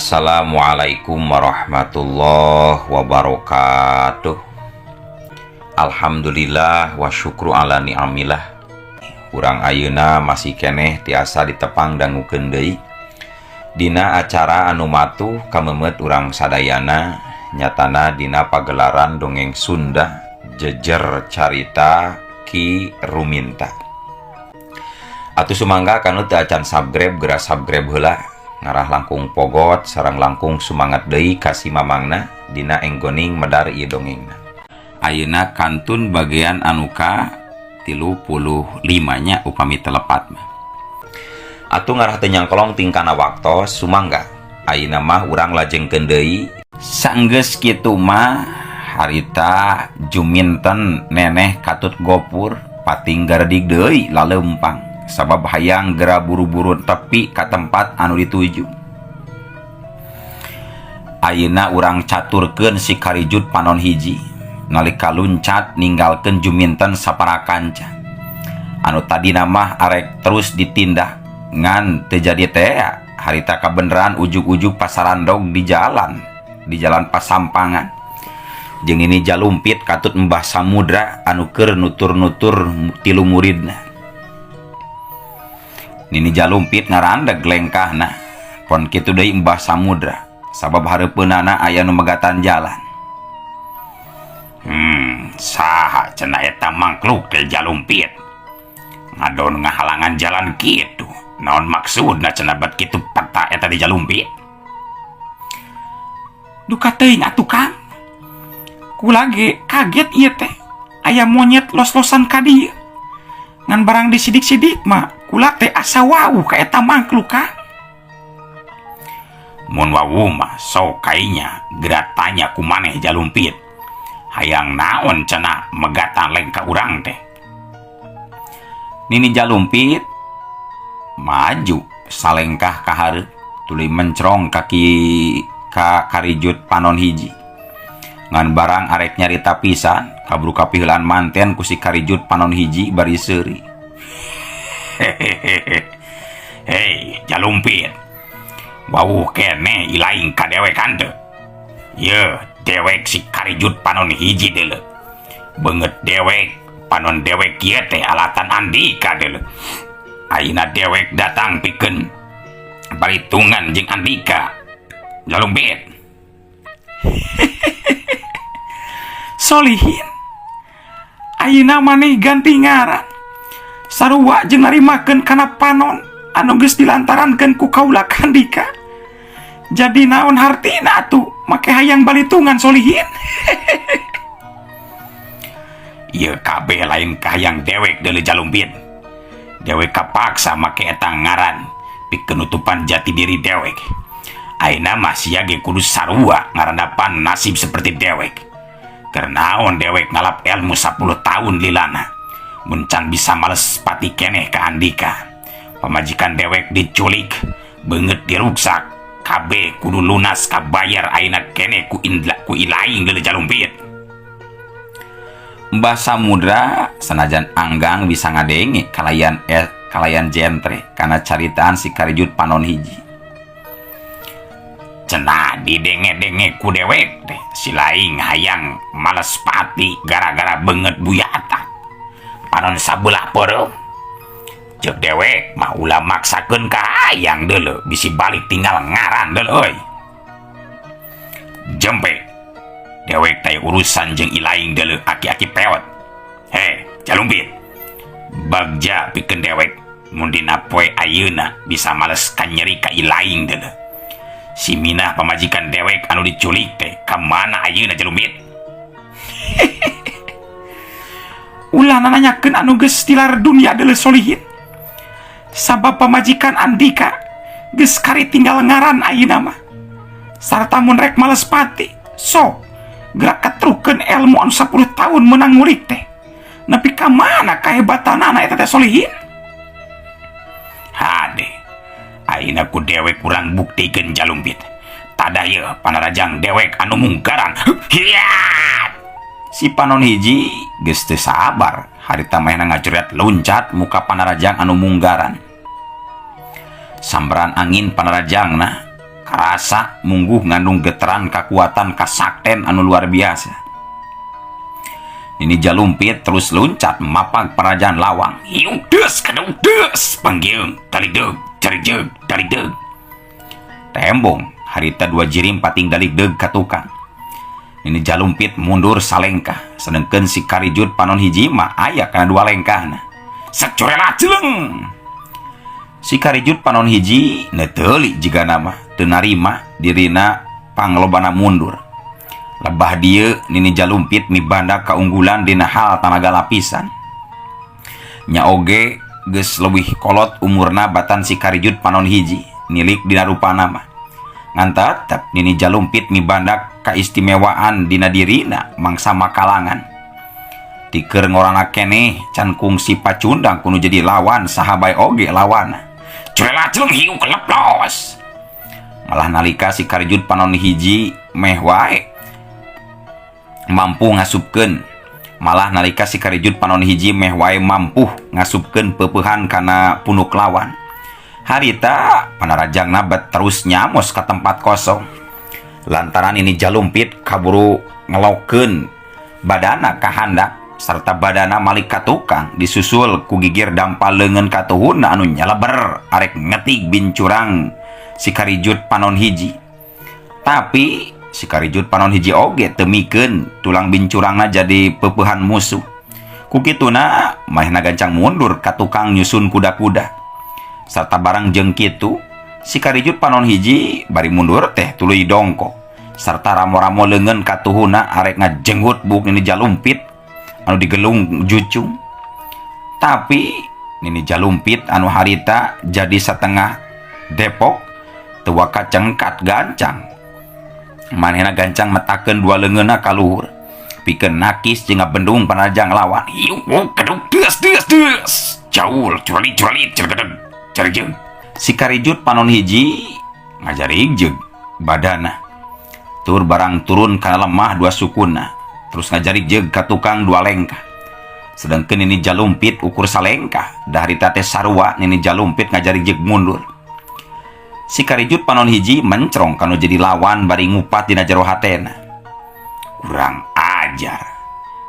Assalamualaikum warahmatullahi wabarakatuh. Alhamdulillah wa syukru ala ni'amillah. Urang ayeuna masih keneh tiasa ditepang dangukeun deui dina acara anu matuh kamemet urang sadayana, nyatana dina pagelaran dongeng Sunda Jejer Carita Ki Ruminta. Atuh sumangga kanu teu acan subscribe, geura subscribe heula, ngarah langkung pogot sareng langkung sumangat deui ka si mamangna dina enggoning medar ieu dongengna. Ayeuna kantun bagian anu ka 35 nya upami telepat mah. Atuh ngarah teu nyangkolong tingkana waktos, sumangga ayeuna mah urang lajengkeun deui. Sanggeus kitu mah harita Juminten neneh katut Gopur pating garedig deui laleumpang sabab hayang gera buru-buru tepi ka tempat anu dituju. Ayeuna urang caturkeun si Karijut panon hiji nalika luncat ninggalkeun Juminten saparakanca anu tadina mah arek terus ditindak ngan teu jadi tea. Harita kabeneran ujug-ujug pasarandog di jalan pasampangan jeung ini Jalumpit katut Mbah Samudra anu keur nutur-nutur tilu muridna. Nini Jalumpit ngarandeg lengkahna, pon kitu deui Mbah Samudra sabab hareupeunana aya nu megatan jalan. Saha cenah eta mangkluk teh, Jalumpit, ngadon ngahalangan jalan kitu? Naon maksudna cenah bet kitu peta eta di Jalumpit? Duka teuing atuh, Kang. Kula ge kaget ieu teh. Aya monyet los-losan ka dieu. Ngan barang disidik-sidik mah kula teh asa wawuh ka eta mangkluk, Kang. Mun wawuh mah sok kainya geura tanya ku maneh, Jalumpit. Hayang naon cenah megatan lengkah urang teh? Nini Jalumpit maju salengkah ka hareup, tuluy mencrong kaki ka Karijut panon hiji. Ngan barang arek nyarita pisan, kaburu kapiheulaan manten ku si Karijut panon hiji bari seuri. Hehehe. Hei, Jalumpit. Wawuh kene ilaing ka dewek hanteu? Ye, dewek si Karijut panon hiji deuleu. Beungeut dewek, panon dewek kieu teh alatan andika deuleu. Ayeuna dewek datang pikeun baritungan jeung andika. Jalumpit. Solihin. Ayeuna maneh ganti ngaran. Sarua jeung narimakeun kana panon anu geus dilantarankeun ku kaula ka andika. Jadi naon hartina atuh make hayang balitungan, Solihin? Ieu kabeh lain kahayang dewek deuleu, Jalumpit. Dewek kapaksa make eta ngaran pikeun nutupan jati diri dewek. Ayeuna mah sia ge kudu sarua ngarandapan nasib seperti dewek. Keur naon dewek ngalap ilmu 10 tahun lilana mun can bisa males pati keneh ka andika? Pamajikan dewek diculik, beungeut diruksak, kabeh kudu lunas kabayar ayeuna keneh ku indla ku ilaing deuleu, Jalumpit. Mbah Samudra sanajan anggang bisa ngadenge kalayan jentre karena caritaan si Karijut panon hiji. Cenah didenge-denge ku dewek teh si laing hayang males pati gara-gara beungeut buyatan panon sabelah peureum. Cek dewek mah ulah maksakeun ka hayang deuleu, bisi balik tinggal ngaran deuleu euy. Jempe dewek teh urusan jeung ilaing deuleu, aki-aki peot. He, Jalumpit, bagja pikeun dewek mun dina poe ayeuna bisa males kanyeri ka ilaing deuleu. Si Minah pamajikan dewek anu diculik teh ka mana ayeuna, Jalumpit? Ulah nanyakeun anu geus tilar dunia deuleu, Solihin. Sabab pamajikan andika geus kari tinggal ngaran ayeuna mah. Sarta mun rek males pati, sok gerak ketrukeun ilmu anu 10 tahun menang ngulik teh. Nepi ka mana kahebatanana eta teh, Solihin? Hade. Ayeuna ku dewek kurang buktikeun, Jalumpit. Tadah ye panarajang dewek anu munggaran. Hiat! Si panon hiji geus teu sabar, harita manehna ngajret loncat muka panarajang anu munggaran. Sambaran angin panarajangna Karasa mungguh ngandung geteran kakuatan kasakten anu luar biasa. Nini Jalumpit terus luncat mapag parajan lawang. Hiuk des kadung des panggieung daligdeug jaligdeug daligdeug. Tembong harita dua jirim pating daligdeug ka tukang. Nini Jalumpit mundur salengkah, sedengkeun si Karijut panon hiji mah aya kana dua lengkahna. Securela jeleng. Si Karijut panon hiji neteuli jigana mah teu narima dirina panglobana mundur. Lebah dieu Nini Jalumpit mibanda kaunggulan dina hal tanaga lapisan. Nya oge geus leuwih kolot umurna batan si Karijut panon hiji nilik dina rupana mah. Ngan tetep Nini Jalumpit mibanda kaistimewaan dina dirina mangsa makalangan. Tiker ngorana keneh can kungsi pacundang kudu jadi lawan saha bae oge lawan. Curela jeleng hiu keleplos. Malah nalika si Karijut panon hiji meh wae mampu ngasupkeun. Malah nalika si Karijut panon hiji meh wae mampu ngasupkeun peupehan kana punuk lawan. Harita panarajangna bet terus nyamos ka tempat kosong. Lantaran ini Jalumpit kaburu ngelokeun badana ka handap serta badana malik ka tukang disusul ku gigir dampal leungeun katuhunna anu nyaleber arek ngetig bincurang si Karijut panon hiji. Tapi si Karijut panon hiji oge teu mikeun tulang bincurangna jadi peupehan musuh. Ku kituna manehna gancang mundur ka tukang nyusun kuda-kuda. Sarta barang jeung kitu si Karijut panon hiji bari mundur teh tuluy dongkok sarta ramo-ramo leungeun katuhuna arek ngajenggut buuk Nini Jalumpit anu digelung jucung. Tapi Nini Jalumpit anu harita jadi setengah depok teu waka cengkat gancang. Manehna gancang metakeun dua leungeunna ka luhur pikeun nakis jeung ngabendung panarajang lawan. Hiuk keduk des des des jaul curali curali cergedeg jarijeng. Si Karijut panon hiji ngajarijeg badana tur barang turun kana lemah dua sukuna terus ngajarijeg ka tukang dua lengkah. Sedangkeun Nini Jalumpit ukur salengkah da harita teh sarua Nini Jalumpit ngajarijeg mundur. Si Karijut panon hiji mencrong kanu jadi lawan bari ngupat dina jero hatena. Kurang ajar,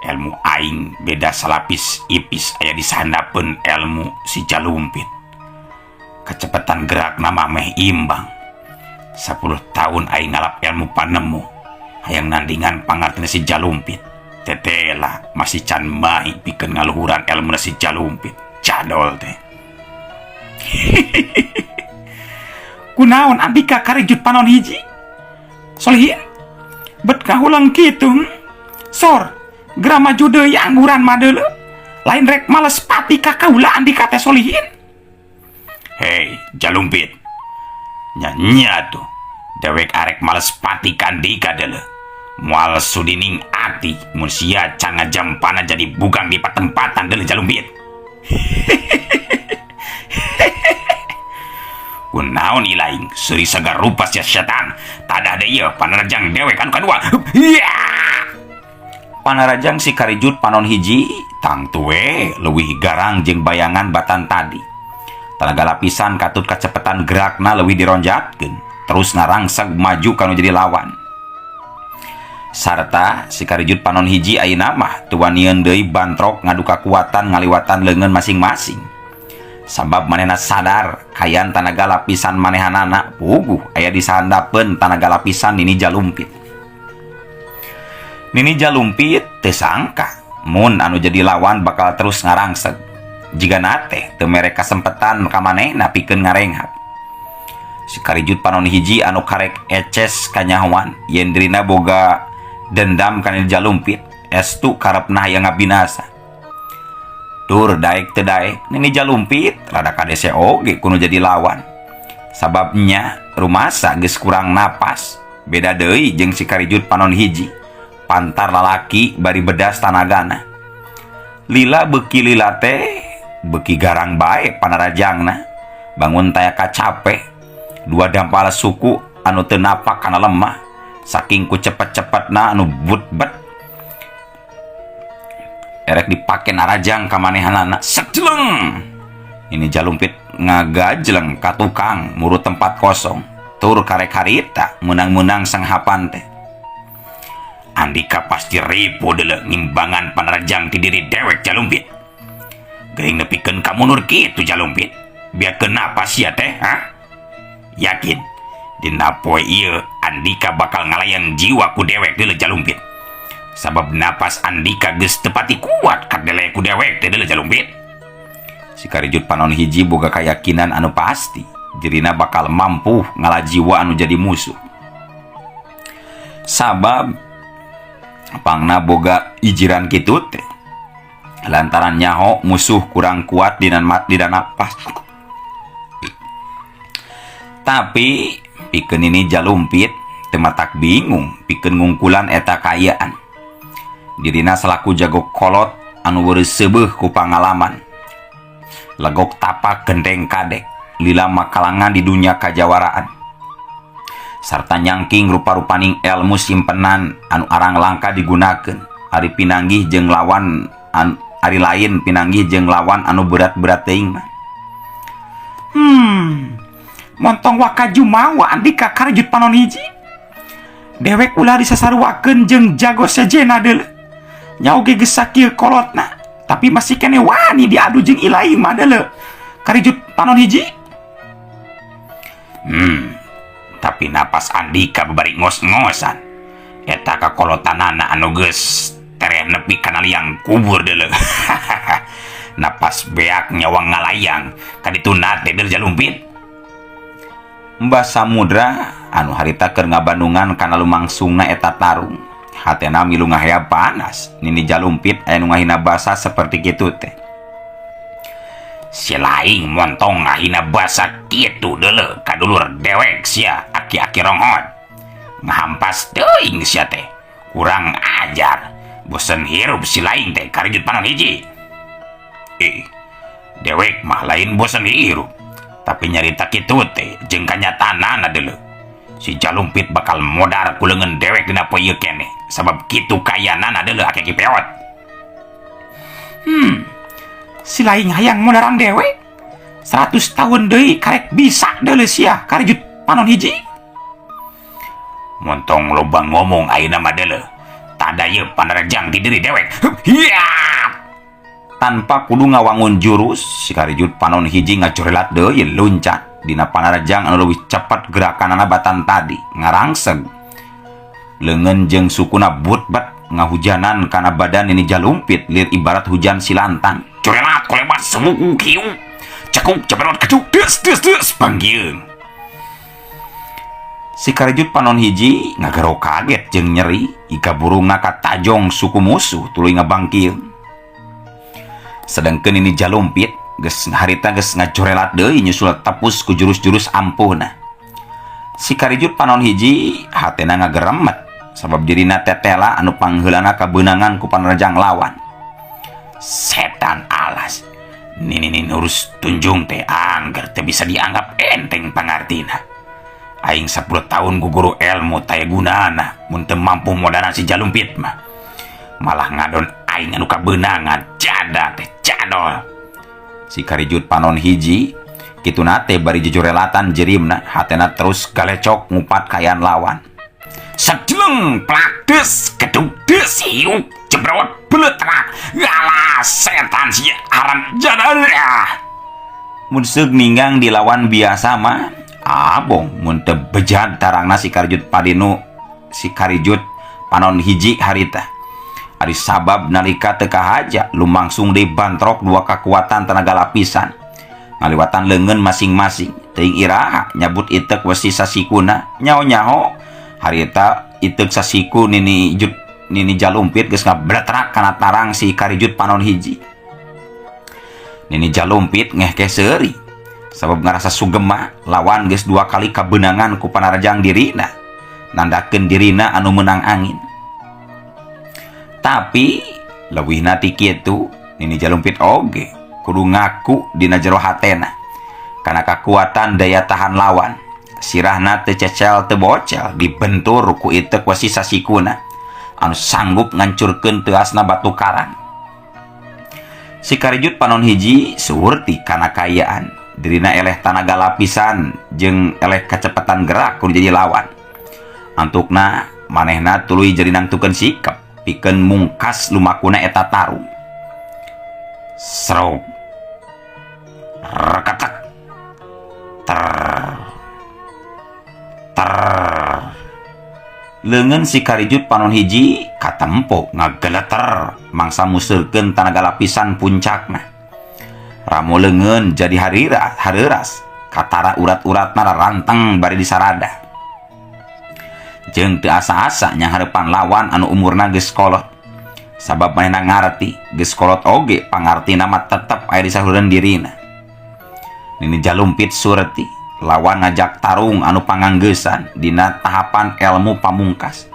ilmu aing beda salapis ipis aya disandapeun ilmu si Jalumpit. Kecepatan gerak nama meh imbang. 10 tahun aing ngalap ilmu panemu hayang nandingan pangartina si Jalumpit. Tetela masih can mahi pikeun ngaluhuran ilmu si Jalumpit. Cadol teh. Kunaon andika Karijut panon hiji? Solihin bet kahulang kitu. Sor geura maju deui angguran madeuleu. Lain rek males pati ka kaula andika teh Solihin. Hei Jalumpit, nya tuh dewek arek males pati ka andika deuleu. Moal sudining ati mun sia can ngajampana jadi bugang di patempatan deuleu Jalumpit. Kunaon ilaing seuri sagar rupa sia setan. Tadah deui ieu panarajang dewek anu kadua. Panarajang si Karijut panon hiji tangtu we leuwih garang jeung bayangan batan tadi. Tanaga lapisan katut kacepetan gerakna leuwih dironjatkeun terus ngarangseg maju kanu jadi lawan. Sarta si Karijut panon hiji ayeuna mah teu wanieun deui bantrok ngadu kakuatan ngaliwatan leungeun masing-masing. Sabab manehna sadar kayan tanaga lapisan manehanana puguh aya disandapeun tanaga lapisan Nini Jalumpit. Nini Jalumpit teu sangka mun anu jadi lawan bakal terus ngarangseg. Jigana teh teu mere kasempetan ka manehna pikeun ngarenghap. Si Karijut panon hiji anu karek eces kanyahoan yen dirina boga dendam ka Nini Jalumpit estu karepna hayang ngabinasa. Tur daek teu daek Nini Jalumpit rada kadese oge kudu jadi lawan. Sababnya rumasa geus kurang napas. Beda deui jeung si Karijut panon hiji pantar lalaki bari bedas tanagana. Lila beuki lila teh beuki garang bae panarajangna. Bangun taya kacape dua dampal suku anu teu napak kana lemah saking ku cepet-cepetna anu butbet erek dipake narajang ka manehanana. Sejeleng Ini Jalumpit ngagajleng ka tukang murut tempat kosong. Batur karek harita menang-menang sanghapan teh. Andika pasti ripuh deuleu ngimbangan panarjang ti diri dewek Jalumpit. Geuning nepikeun ka mundur kitu Jalumpit. Biarkeun napas sia teh, ha? Yakin dina poe ieu Andika bakal ngalayang jiwa ku dewek deuleu Jalumpit. Sabab napas Andika geus teu pati kuat kadele ku dewek teh deuleu Jalumpit. Si Karijut panon hiji boga kayakinan anu pasti dirina bakal mampu ngala jiwa anu jadi musuh. Sabab pangna boga ijiran kitu teh lantaran nyaho musuh kurang kuat dina dina napas. Tapi pikeun ini Jalumpit teu matak bingung pikeun ngungkulan eta kaayaan. Dirina selaku jago kolot anu seubeuh ku pangalaman. Legok tapak gendeng kadek lila makalangan di dunia kajawaraan. Sarta nyangking rupa-rupaning ilmu simpenan anu arang langka digunakeun ari pinanggih jeung lawan ari lain pinanggih jeung lawan anu berat-berat teuing mah. Montong waka jumawa Andika Karijut panon hiji. Dewek ulah disasaruakeun jeung jago sejena deuleu. Nya oge geus sakieu kolotna, tapi masih kene wani diadu jeung Ilahi mah deuleu. Karijut panon hiji. Tapi napas Andika babari ngos-ngosan. Eta kakolotanana anu geus tereh nepi kana liang kubur deuleu. Napas beak nyawa ngalayang kadituna teh deuleu Jalumpit. Mbah Samudra anu harita keur ngabandungan kana lumangsungna eta tarung. Hatena milu ngahea panas, Nini Jalumpit aya nu ngahina basa seperti kitu teh. Si laing montong ngahina basa kitu deuleu ka dulur dewek sia aki-aki ronghot. Ngahampas teuing sia teh. Kurang ajar. Bosen hirup si laing teh Karijut panon hiji. Dewek mah lain bosen hirup. Tapi nyarita kitu teh jeung kanyataanana deuleu. Si Jalumpit bakal modar ku leungeun dewek dina poe ieu keneh. Sabab kitu kayanana deuleu aki-aki peot. Si laing hayang modaran dewek 100 tahun deui karek bisa deuleu sia Karijut panon hiji. Montong loba ngomong ayeuna mah deuleu. Tada ieu panarjang ti diri dewek. Hiya! Tanpa kudu ngawangun jurus, si Karijut panon hiji ngajorelat deui luncat dina panarjang anu leuwih cepet gerakanana batan tadi ngarangseg. Leungeun jeung sukuna butbet ngahujanan kana badan Nini Jalumpit lir ibarat hujan silantang. Corelat kolebat sebuku kiu. Cekuk ceperot kecuk des des des panggieung. Si Karijut panon hiji ngagero kaget jeung nyeri ika burungna katajong suku musuh tuluy ngabangkieun. Sedangkeun Nini Jalumpit geus harita geus ngajorelat deui nyusul tepus ku jurus-jurus ampuhna. Si Karijut panon hiji hatena ngageremet sabab dirina tetela anu pangheulana kabeunangan ku panarjang lawan. Setan alas. Nini nurus tunjung teh angger teh bisa dianggap enteng pangartina. Aing 10 tahun guguru ilmu taya gunana mun teu mampu modaran si Jalumpit mah. Malah ngadon aing anu kabeunangan jada teh jadol. Si Karijut panon hiji kituna teh bari jejorelatan jerimna hatena terus galecok ngupat kayan lawan. Sejeleng plak des gedung des hiuk jebrot beletrak ngalah setan si haram jadol. Mun seug ninggang dilawan biasa mah abong mun teu bejad tarangna si Karijut padinu si Karijut panon hiji harita. Ari sabab nalika teu kahaja lumangsung deui bantrok dua kekuatan tenaga lapisan. Ngaliwatan leungeun masing-masing teuing iraha nyabut itek wesi sasikuna nyaho-nyaho harita itek sasiku Nini Jut Nini Jalumpit geus ngabletrak kana tarang si Karijut panon hiji. Nini Jalumpit ngehkeh seuri sabab ngarasa sugema lawan geus dua kali kabeunangan ku panarjang dirina nandakeun dirina anu meunang angin. Tapi leuwihna ti kitu Nini Jalumpit oge kudu ngaku dina jero hatena kana kakuatan daya tahan lawan. Sirahna teu cecel teu bocel dibentur ku itek wesi sasikuna anu sanggup ngancurkeun teuasna batu karang. Si Karijut panon hiji surti kana kaayaan Dirina eleh tanaga lapisan jeung eleh kacepetan gerak kudu jadi lawan. Antukna manehna tuluy jadi nangtukeun sikap pikeun mungkas lumakuna eta tarung. Srok. Reketek. Ter. Ter. Leungeun si Karijut panon hiji katempo ngageleter mangsa museurkeun tanaga lapisan puncakna. Ramo leungeun jadi hareuras, katara urat-uratna raranteng bari disarada. Jeung teu asa-asa nyanghareupan lawan anu umurna geus kolot. Sabab manehna ngarti geus kolot oge pangartina mah tetep aya di saluhureun dirina. Nini Jalumpit surti lawan ngajak tarung anu panganggeusan dina tahapan ilmu pamungkas.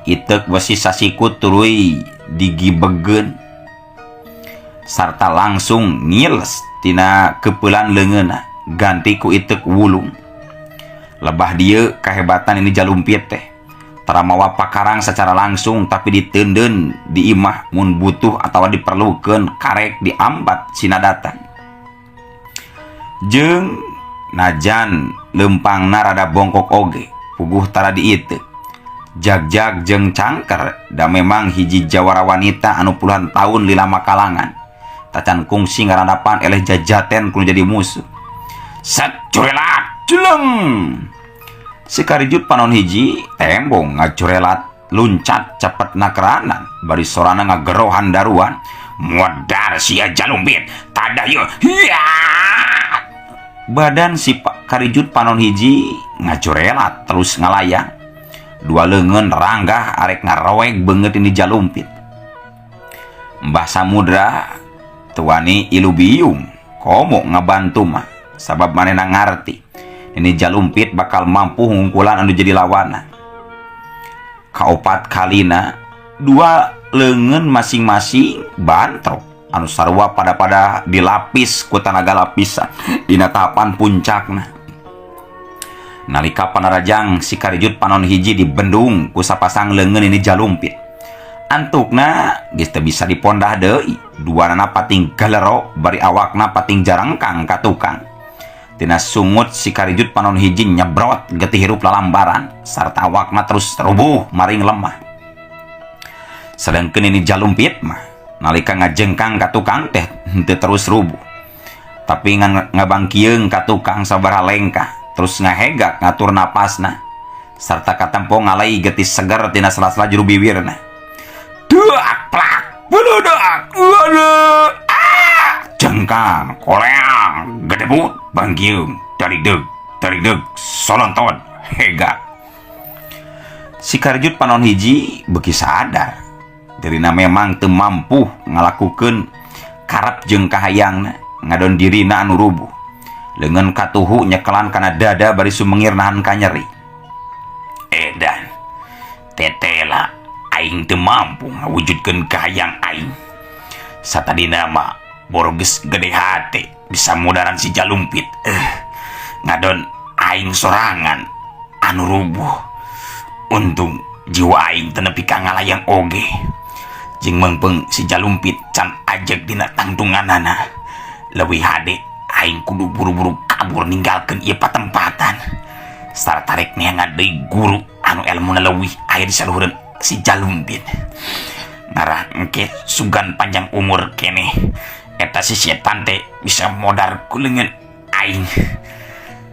Iteuk besi sasikut tuluy digibegeun sarta langsung ngiles tina kepeulan leungeunna ganti ku iteuk wulung. Lebah dieu kahebatan ini Jalumpit teh. Tara mawa pakarang secara langsung tapi diteundeun di imah mun butuh atawa diperlukeun karek diambat sinadatan. Jeung najan leumpangna rada bongkok oge puguh tara diiteuk. Jagjag jeung cangker da memang hiji jawara wanita anu puluhan tahun lila makalangan. Tacan kungsi ngarandapan eleh jajaten kudu jadi musuh. Set curelat jeleng. Si Karijut panon hiji tembong ngacurelat luncat cepet nakeranan bari sorana ngagerohan daruan. Modar sia Jalumpit tadah yeuh. Hiya. Badan si Karijut panon hiji ngacurelat terus ngalayang. Dua leungeun ranggah arek ngaroeg beungeut ini Jalumpit. Mbah Samudra tuani ilu biung komo ngabantu mah sabab manehna ngarti ini Jalumpit bakal mampu ngungkulan anu jadi lawana. Kaopat kalina dua leungeun masing-masing bantrok anu sarua pada-pada dilapis ku tanaga lapisan dina tahapan puncakna. Nalika panarajang si Karijut panon hiji dibendung ku sapasang leungeun ini Jalumpit. Antukna geus teu bisa dipondah deui, duanana pating galero bari awakna pating jarangkang ka tukang. Tina sungut si Karijut panon hiji nyebrot getih hirup lalambaran sarta awakna terus rubuh maring lemah. Sedangkeun ini Jalumpit mah nalika ngajengkang ka tukang teh henteu terus rubuh. Tapi ngabangkieung ka tukang sabaraha lengkah terus ngahegak ngatur napasna sarta katempo ngalai getih seger tina sela-sela juru biwirna. Duak plak buludak waduh ah jengkang koleang gedebut bangkiung tarideg tarideg solonton hegak. Si Karijut panon hiji beuki sadar dirina memang teu mampu ngalakukeun karep jeung kahayangna ngadon dirina anu rubuh. Leungeun katuhu nyekelan kana dada bari sumengir nahan kanyeri. Edan tetela aing teu mampu ngawujudkeun kahayang aing. Satadina mah boro geus gede hate bisa mudaran si Jalumpit. Ngadon aing sorangan anu rubuh. Untung jiwa aing teu nepi ka ngalayang oge. Jeung meungpeung si Jalumpit can ajeg dina tangtunganana. Leuwih hade aing kudu buru-buru kabur ninggalkeun ieu patempatan. Sarta rek neangan deui guru anu elmuna leuwih aya di saluhureun si Jalumpit. Ngarah engke sugan panjang umur keneh eta si setan teh bisa modar ku leungeun aing.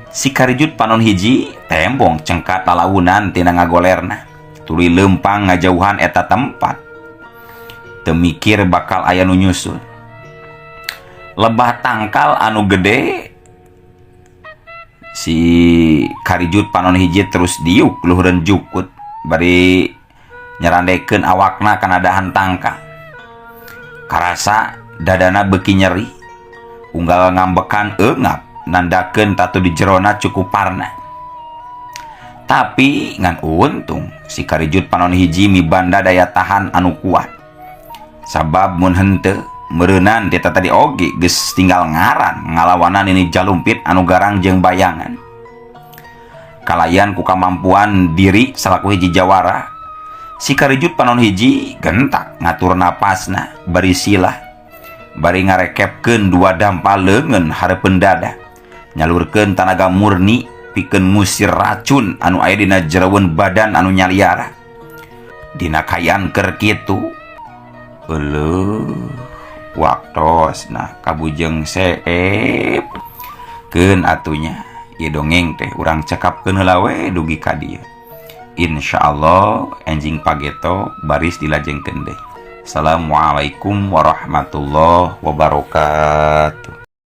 Si Karijut panon hiji tembong cengkat lalaunan tina ngagolerna tuluy leumpang ngajauhan eta tempat. Teu mikir bakal aya nu nyusul. Lebah tangkal anu gede si Karijut panon hiji terus diuk luhureun jukut bari nyerandekeun awakna kana dahan tangkal. Karasa dadana beuki nyeri, unggal ngambekan eungap nandakeun tatu di jerona cukup parna. Tapi ngan untung si Karijut panon hiji mibanda daya tahan anu kuat. Sabab mun henteu meureunan ti tadi oge geus tinggal ngaran ngalawanan ini Jalumpit anu garang jeung bayangan. Kalayan ku kamampuan diri salaku hiji jawara, si Karijut panon hiji gentak ngatur napasna bari silah. Bari ngarekepkeun dua dampal leungeun hareupeun dada. Nyalurkeun tanaga murni pikeun ngusir racun anu aya dina jeroeun badan anu nyaliara. Dina kaayaan keur kitu, euleuh waktosna kabujeng seep. Keun atunya ieu dongeng teh urang cekapkeun heula we dugi ka dieu. Insyaallah enjing pageto baris dilajengkeun deui. Assalamualaikum warahmatullahi wabarakatuh.